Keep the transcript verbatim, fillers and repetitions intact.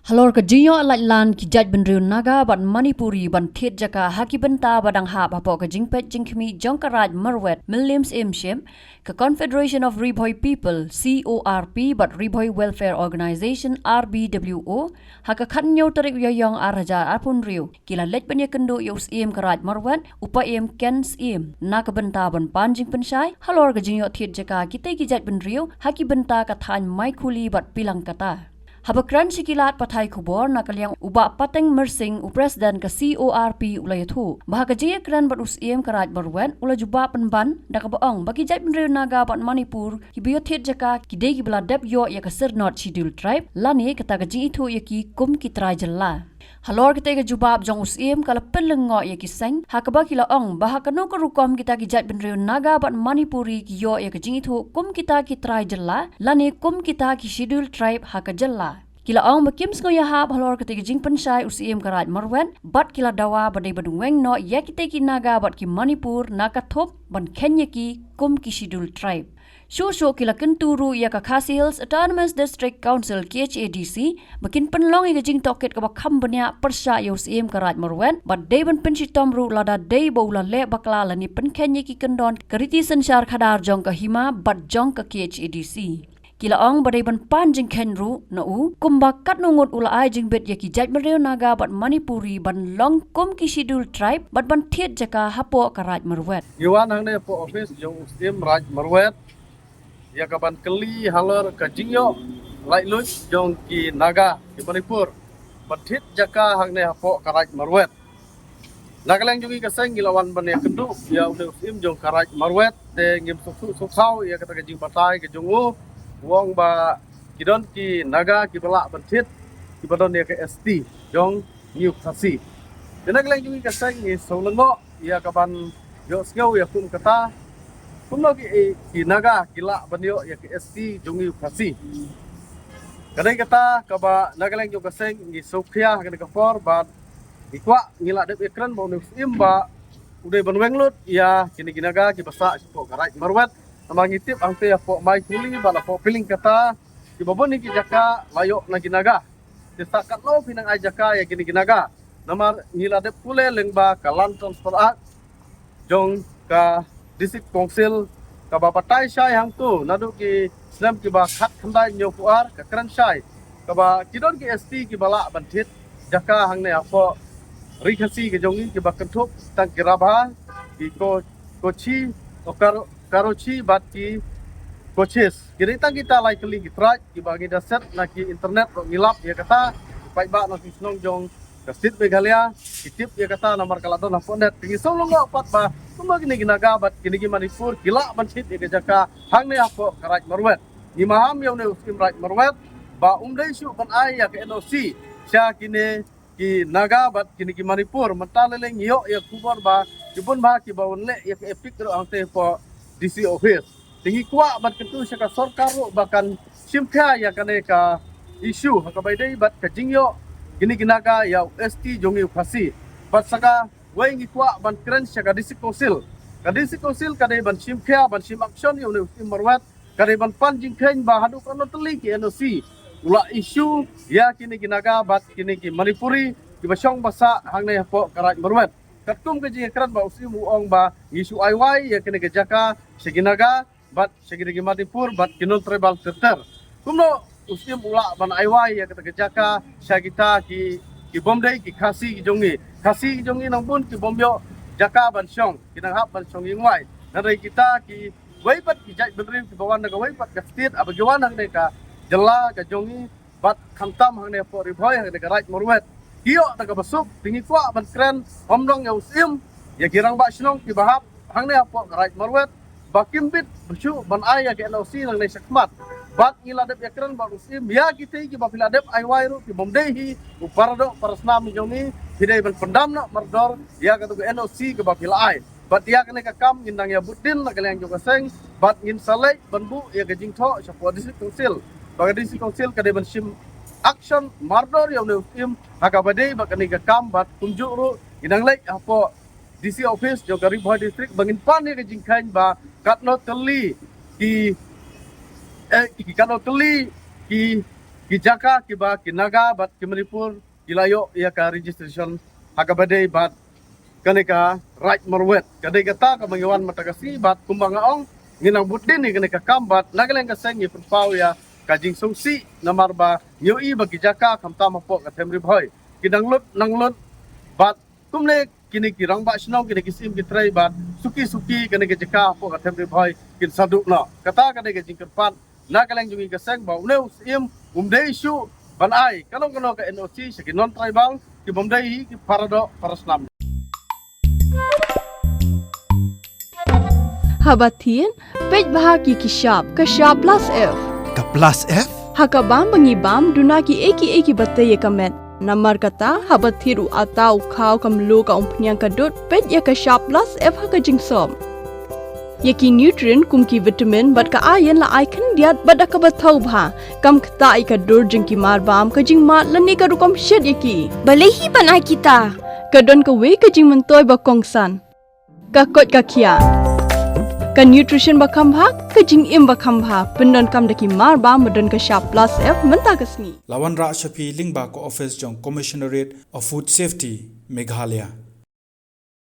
Halor ka jingïoh laitlan ki jaitbynriew Naga bad Manipuri ban thied jaka ha ki bynta ba dang hap hapoh ka jingpeit jingkhmih jong ka Raid Marwet, Mylliem Syiem Shyiemp, ka Confederation of Ri Bhoi People, C O R P, bad Ri Bhoi Welfare Organization, R B W O, ha ka khathynñiew tarik Ïaïong arhajar arphew hynriew, ki la leit ban ïakynduh ïa u Syiem ka Raid Marwet, u Paiem Ken Syiem, na ka bynta ban pan jingpynshai halor ka jingïoh thied jaka kitei ki jaitbynriew ha ki bynta ka thaiñ Maikhuli bad Pilangkata. Haba kren sha ki lad pathai khubor na ka liang u Bah Pateng Myrsing, u President ka C O R P, u la ïathuh ba ha ka jingïakren bad u Syiem ka Raid Marwet u la jubab pynban da kaba ong ba ki jaitbynriew Naga bad Manipur kiba ïoh thied jaka ki dei kiba la dep ïoh ïa ka syrnod Scheduled Tribe lane kata ka jingithuh ïa ki kum ki trai jylla. Halor katei ka jubab jong u Syiem ka la pynlyngngoh ïa ki seng ha kaba ki la ong ba ha kano ka rukom kita ki jaitbynriew Naga bad Manipuri ki ïoh ïa ka jingithuh kum kita ki trai jylla lane kum kita ki Scheduled Tribe ha ka jylla. Ki la ong ba kim sngew ïahap halor katei ka jingpynshai u Syiem ka Raid Marwet bad ki la dawa ba dei ban weng noh ïa kitei ki Naga bad ki Manipur na ka thup ban kheiñ ïa ki kum ki Scheduled Tribe. Shuh shuh ki la kyntu ruh ïa ka Khasi Hills Autonomous District Council, K H A D C, ba kin pynlong ïa ka jingtohkit kaba kham bniah pyrshah ïa u Syiem ka Raid Marwet bad dei ban pynshitom ruh lada dei ba u la leh bakla lane pynkheiñ ïa ki kyndon ka riti synshar khadar jong ka hima bad jong ka K H A D C. Ki la ong ba dei ban pan jingkheiñ ruh na u kumba katno ngut u la ai jingbit ïa ki jaitbynriew Naga bad Manipuri ban long kum ki Scheduled Tribe bad ban thied jaka hapoh ka Raid Marwet. Ngi wan hangne hapoh office jong u Syiem Raid Marwet ïa ka ban kylli halor ka jingïoh laitluid jong ki Naga ki Manipur ban thied jaka hangne hapoh ka Raid Marwet. Na ka liang jong ngi ka seng ngi la wan ban ïakynduh ïa une u Syiem jong ka Raid Marwet, te ngim sngewthuh sngewthaw ïa kata ka jingbatai ka jong u, u ong ba ki don ki Naga kiba lah ban thied kiba don ïa ka S T jong ngi u Khasi. Te na ka liang jong ngi ka seng ngi sngewlyngngoh ïa ka ban ïohsngew ïa kum kata, kumno ki, ki Naga ki lah ban ïoh ïa ka S T jong ngi u Khasi. Ka dei kata kaba na ka liang jong ka seng ngi sngewkhia ha kane ka por bad ngi kwah, ngi la dep ïakren bad une u Syiem ba u dei ban weng lut ïa kine ki Naga kiba sah shapoh ka Raid Marwet. Namar ngi tip hangtei hapoh Maikhuli bad hapoh Pilangkata kiba bun ki jaka la ïoh na ki Naga. Te sa katno phi nang ai jaka ïa kine ki Naga. Namar ngi la dep pule lyngba ka Land Transfer Act jong ka District Council kaba batai shai hangto naduh ki snem kiba khatkhyndai hynñiewphew ar, ka kren shai kaba ki don ki S T kiba lah ban thied jaka hangne hapoh Ri Khasi ka jong ngi kiba kynthup tang ki Rabha, ki Ko-, Kochi, o Karo-, Karochi bad ki Kochis. Ki dei tang kita lai tylli ki trai kiba ngi da set na ki internet ruh ngi lap ïa kata, paidbah na ki shnong jong ka state Meghalaya ki tip ïa kata namar ka la don hapoh net. Te ngi sngewlyngngoh pat ba kumba kine ki Naga bad kine ki Manipur ki lah ban thied ïa ka jaka hangne hapoh ka Raid Marwet. Ngi maham ïa une u Syiem Raid Marwet ba um dei shuh ban ai ïa ka N O C sha kine ki Naga bad kine ki Manipur. Mynta lei lei ngi ïoh ïa ka khubor ba ki bun bah kiba wan leh ïa ka EPIC ruh hangtei hapoh D C office. Te ngi kwah ban kyntu sha ka sorkar ruh ba kan shim khia ïa kane ka issue ha kaba ïadei bad ka jingïoh kine ki Naga ïa u S T jong ngi u Khasi. Bad sa kawei ngi kwah ban kren sha ka District Council. Ka District Council ka dei ban shim khia, ban shim action ïa une u Syiem Marwet, ka dei ban pan jingkheiñ ba haduh katno tylli ki N O C u la issue ïa kine ki Naga bad kine ki Manipuri kiba shong ba sah hangne hapoh ka Raid Marwet. Katkum ka jingïakren bad u Syiem u ong ba ngi shu ai wai ïa kine ki jaka sha ki Naga bad sha kine ki Manipur bad ki non-tribal ter ter. Kumno u Syiem u lah ban ai wai ïa kata ka jaka sha kita ki, ki bym dei ki Khasi ki jong ngi? Khasi ki jong ngi nang bun ki bym ïoh jaka ban shong, ki nang hap ban shong ïing wai. Hynrei kita kiwei pat ki jaitbynriew kiba wan na kawei pat ka state, haba ki wan hangne ka jylla ka jong ngi bad khamtam hangne hapoh Ri Bhoi, hangne ka Raid Marwet, ki ïoh da kaba suk. Te ngi kwah ban kren, ym dang ïa u Syiem, ïa ki rangbah shnong kiba hap hangne hapoh ka Raid Marwet ba kim bit shuh ban ai ïa ka N O C nangne shakhmat. Bad ngi la dep ïakren bad u Syiem, ïa kitei kiba phi la dep ai wai ruh ki bym dei hi u paradoh parasnam jong ngi, phi dei ban pyndam noh mardor ïa katu ka N O C kaba phi la ai. Bad ïa kane ka kam ngin nang ïa bud dien na ka liang jong ka seng bad ngin sa leit ban buh ïa ka jingthoh shapoh District Council ba ka District Council ka dei ban shim action mardor ïa une u Syiem ha kaba dei bad kane ka kam. Bad kumjuh ruh ngin nang leit hapoh D C office jong ka Ri Bhoi District ba ngin pan ïa ka jingkheiñ ba katno tylli ki, eh, ki katno tylli ki ki jaka kiba ki Naga bad ki Manipur ki la ïoh ïa ka registration ha kaba dei bad kane ka Raid Marwet. Ka dei kata kaba ngi wan mynta ka sngi bad kumba nga ong, ngi nang bud dien ïa kane ka kam bad na ka liang ka seng ngi pynpaw ïa ka jingsngewsih namar ba ngi ïohi ba ki jaka khamtam hapoh ka Them Ri Bhoi ki nang lut nang lut bad kumne kine ki rangbah shnong, kine ki syiem ki trei bad suki suki kane ka jaka hapoh ka Them Ri Bhoi kin sa duh noh. Kata ka dei ka jingkyrpad na ka liang jong ngi ka seng ba une u syiem um dei shuh ban ai kano kano ka N O C sha ki non tribal ki bym dei hi ki para doh para snam. Haba thied, peit bha ki ki shap, ka shap plus F. Ka plus F? Ha ka bam ba ngi bam, duna ki ei ki ei kiba tei ïa ka met. Namar kata, haba thied u atta u khaw ka mluh ka umphniang ka dud, peit ïa ka shap plus F ha ka jingsop. Ïa ki nutrient kum ki vitamin bad ka iron la ai khyndiat bad da kaba thaw bha. Kam ktah ïa ka dur jong ki mar bam, ka jingmad lane ka rukom shet ïa ki. Balei hi ban ai kita? Ka don kawei ka jingmyntoi ba kongsan. Ka koit ka khiah. Ka nutrition ba kham bha, ka jingim ba kham bha. Pyndonkam da ki mar bam ba don ka shap plus F mynta ka sngi. La wanrah sha phi lyngba ka office jong Commissionerate of Food Safety, Meghalaya.